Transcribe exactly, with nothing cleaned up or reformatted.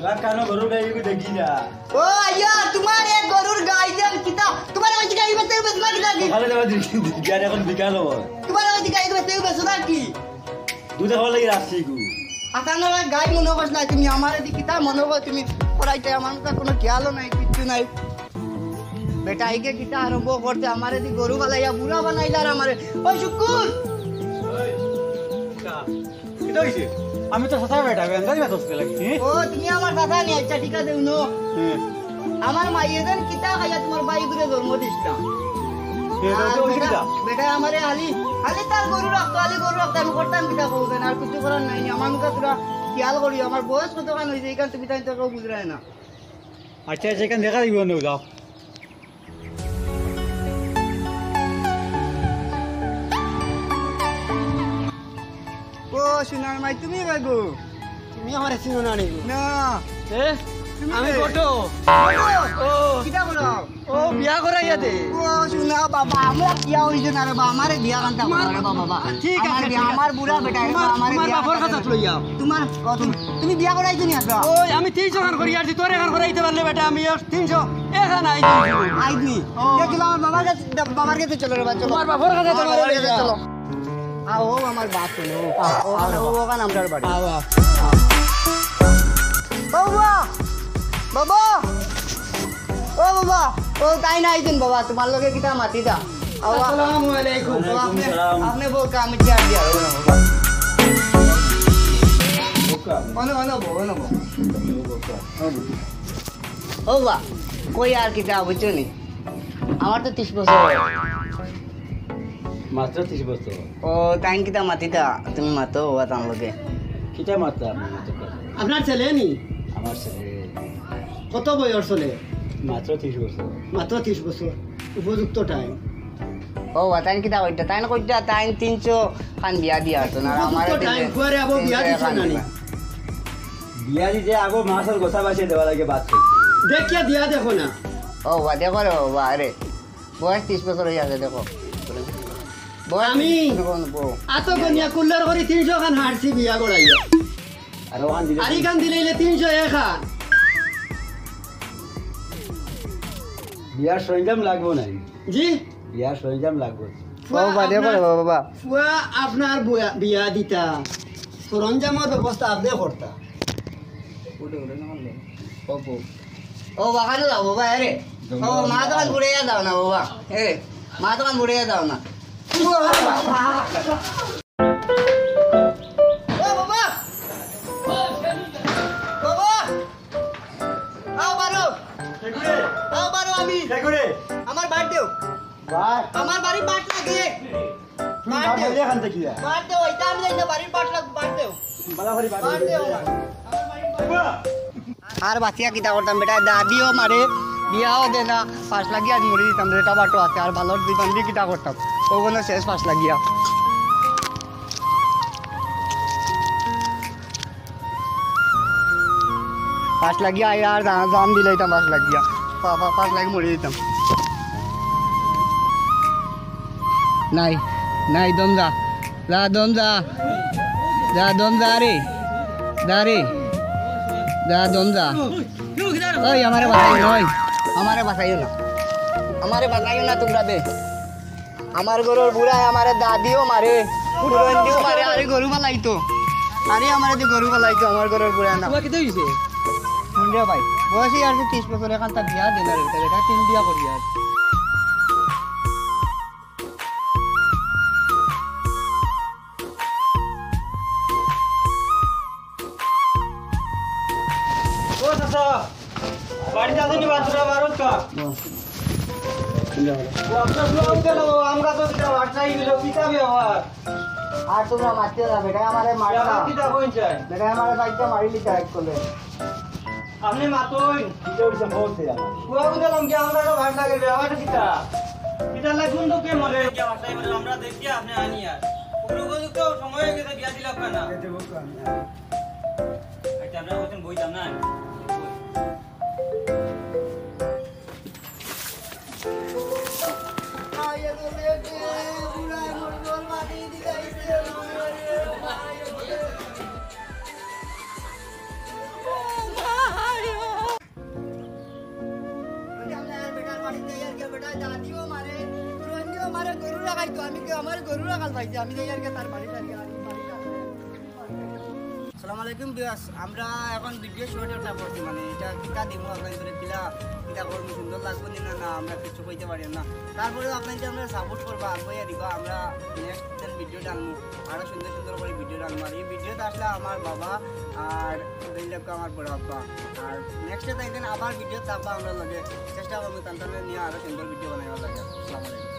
কানো গরুর গাই এগু দেখি না। ও আইয়া, তুমার এক গরুর গাই দেন কিতা? তুমার ওই গাই বেচতে বেচো না কিতা কি? সকালে যাবা দিন, দিন, দিন, এখন বিকাল হবো। তুমার ওই গাই বেচতে বেচো না কি? দুধে খাওয়া লাগি রাখছি গু। আতা না গাই মনে করছ না তুমি, আমারে দি কিতা মনে কর তুমি? করাইতে আমার তো কোনো খেয়ালও নাই, কিচ্ছু নাই। বেটা আইগে কিতা আরম্ভ করছে, আমারে দি গরু বানাইয়া বুড়া বানাইলার আমারে। ওই শুকুর! কিতা হইছে? আমি তো সদা বেটা, বেটা, বেটা, বেটা, লাগি। ও, তুমি আমার কথা নি, আচ্ছা, ঠিক আছে, হুনো। হ্যাঁ। আমার মাইয়ে যেন কিতা খাইয়া তুমার ভাইগুরে জন্ম দিছলা। এ, তো আর তো বেটা, অসুবিধা। বেটা আমারে খালি, খালি তার গরু রাখতো, খালি গরু রাখতো, আমি করতাম কিতা বলবেন, আর কিছু করার নাই। আমার মুখে তোরা খেয়াল করি, আমার বয়স কতখান হইছে, এখান তুমি তাই তো কেউ বুঝরায় না। আচ্ছা, আচ্ছা, এখান দেখা দিবো না, যাও। ও, সোনার মাই, তুমি কই গো? তুমি আমারে চিনো না নি গো? না। এ? তুমি আমি কে? বটো। বটো? ও। কিতা করো? ও, বিয়া করাইয়া দে। ও, সোনা বাবা, আমরা বিয়া হইছে না রে বা, আমারে বিয়া কান্তা করো রে বাবা, বাবা। ঠিক আছে, আমার বিয়া, ঠিক আছে। আমার বুড়া বেটা রে বা, তোমার, আমারে তোমার বিয়া বাপর কান্তা কথা করো। লইয়া। তোমার, ও, তুমি, তুমি বিয়া করাইছো নি আজকে? ওই, আমি তিনশো খান করি আর তোর এখান করাইতে পারলে বেটা, আমি আর তিনশো এখান আই দিছি। আইনি? ও। দেখলাম আমার বাবার কাছে, বাবার কাছে চলো রে বা, চলো। তোমার বাপর কাছে আমার চলো, বাবার কাছে চলো। আও, ও আমার বাপ, ও, ও, ও, ওখানে আমরার বাড়ি। আও, আও। ও বাবা, বাবা, ও বাবা, ও তাই না আইছেন বাবা, তোমার লগে কিতা মাতি দা। আও, আও। আসসালামু আলাইকুম। ও, আপনি, ওয়ালাইকুম সালাম। আপনি বউ কামে চেয়ার দিয়া, ও না বাবা। বউ কাম। ও না, ও না বউ, ও না বউ। বউ কাম। ও বাবা, কই আর কিতা বুঝছো নি? আমার তো তিরিশ বছর। মাত্র তিরিশ বছর। ও, তাইন কিতা মাতিতা? তুমি মাতো বাবা তান লগে। কিতা মাততাম আমি তোর কাছে? আপনার ছেলে নি? আমার ছেলে। কত বয়স চলে? মাত্র তিরিশ বছর। মাত্র তিরিশ বছর। উপযুক্ত টাইম। ও বাবা, তাইন কিতা কইতা? তাইন কইতা, তাইন তিনশো খান বিয়া দিয়া আসতো না, আর উপযুক্ত আমারে দিলে টাইম, ফুয়ারে আবো বিয়া তিনশো দিছো খান না নি? দিবা। বিয়া দিতে আবো মাছর গোসা বাসে দেওয়া লাগে বাদ করতে। দেখিয়া দিয়া দেখো না। ও বাবা, দেখো রে বাবা, আরে। বয়স তিরিশ বছর হয়ে আছে, দেখো। বয়স আমি তিরিশ বছর বউ। আত গনিয়া কুল্লার করি তিনশো খান হারছি বিয়া করাইয়া। আর ওখান দিলে আর ইখান দিলে তিনশো এক খান। বিয়ার সরঞ্জাম লাগবো নাই? জি? বিয়ার সরঞ্জাম লাগবো। ফুয়া ও বাবা, দেখো আপনার, বাবা, বাবা। ফুয়া আপনার বুয়া-, বিয়া দিতা। সরঞ্জামর ব্যবস্থা আপনি করতা। ও বাবা, খানো যাও বাবা, আরে। ও, মা দোকান ঘুরে যাও না বাবা। এ, মা দোকান ঘুরে যাও না। ও বাবা! বাবা! আও বারো। কে করে? আও বারো আমি। কে করে? আমার বাড়ি দেও। বাহ। আমার বাড়ি পাট লাগে। তুই বাদ বাদ দেও। দে এখান থেকে। বাদ দেও, এটা আমি যাই না, বাড়ির পাট লাগ-, বাদ দেও। বাড়াবাড়ি বাদ বাদ দে। দেও আমার। আমার বাড়ির পাট। বাহ। আর বাঁচিয়া কিতা করতাম বেটা, দাদিও মারে, বিয়াও দে না, পাশ লাগিয়া আজ মরি দিতাম, রেটা বাটো আছে, আর ভালোর দুই বান্দি কিতা করতাম, ওগুলো শেষ পাশ লাগিয়া। পাশ লাগিয়া আই আর জা-, জান দিলাইতাম পাশ লাগিয়া। পা-, পা-, পাশ লাগি মরি দিতাম। নাই, নাই, দম যা। যা, দম যা। যা, দম যা রে। যা রে। যা, দম যা। ওই, আমারে বাঁচাইও না, ওই। আমারে বাঁচাইও না। আমারে বাঁচাইও না তোমরা বে। আমার ঘরর বুড়ায় আমারে দাদিও মারে, পুরন্দিও মারে, আরে গরু ফালাইতো। আরে আমারে দি গরু ফালাইতো, আমার ঘরর বুড়ায় না। তোমার কিতা হইছে? হুন রে ভাই, বয়সে আর কি তিরিশ বছর, এখান তা বিয়া দিল রে, বেটা তিন বিয়া করি আর। ও চাচা, বাড়িত আছো নি? বাচ্চারা বারো কা? ও, আপনার ফুয়া উঠে না, ও আম গাছ উঠে না, বাচ্চা এই দিল, কিতা ব্যবহার? আর তোমরা মারতে না, বেটা আমারে মারলা। কিতা কইন চাই? বেটা আমারে বাইকটা মারি লিতা এক করলে। আপনি মাতইন। কিতা হইছে বলতে আমার। ফুয়া উঠে নাম কি আমরা তো ভাত লাগে, ব্যবহার কিতা? কিতা লাগে কোন দুঃখে মরে? কিতা ভাষায় বলে আমরা দেখি আপনি আনি আর। উপর উপযুক্ত সময় হয়ে গেছে, বিয়া দিলাম না। আচ্ছা, আমরা ওখানে বইতাম না। দাদিও মারে, রোহিণীও মারে, গরু রাখাইতো। আমি কি আমার গরু রাখাল পাইছি? আমি যাই আর কি তার বাড়ি যাই আর কি, বাড়ি যাই। আসসালামু আলাইকুম ভিউয়ার্স, আমরা এখন ভিডিও শর্ট একটা করছি, মানে ইটা কিতা দিমু আপনাইনতরে, কিলা কিতা করমু, সুন্দর লাগবো নি না, না আমরা কিছু কইতে পারি না। তারপরেও আপনাইনতে আমরারে সাপোর্ট করবা, আগুয়াইয়া দিবা, আমরা নেক্সট দিন ভিডিও ডালমু, আরো সুন্দর সুন্দর করি ভিডিও ডালমু। আর ই ভিডিওত আছলা আমার বাবা আর বেইলকো আমার বড় আব্বা। আর নেক্সটে তাইন আবার ভিডিও থাকবা আমরার লগে, চেষ্টা করমু তান তানরে নিয়া আরো সুন্দর ভিডিও বানাইবার লাগি। আসসালামু আলাইকুম।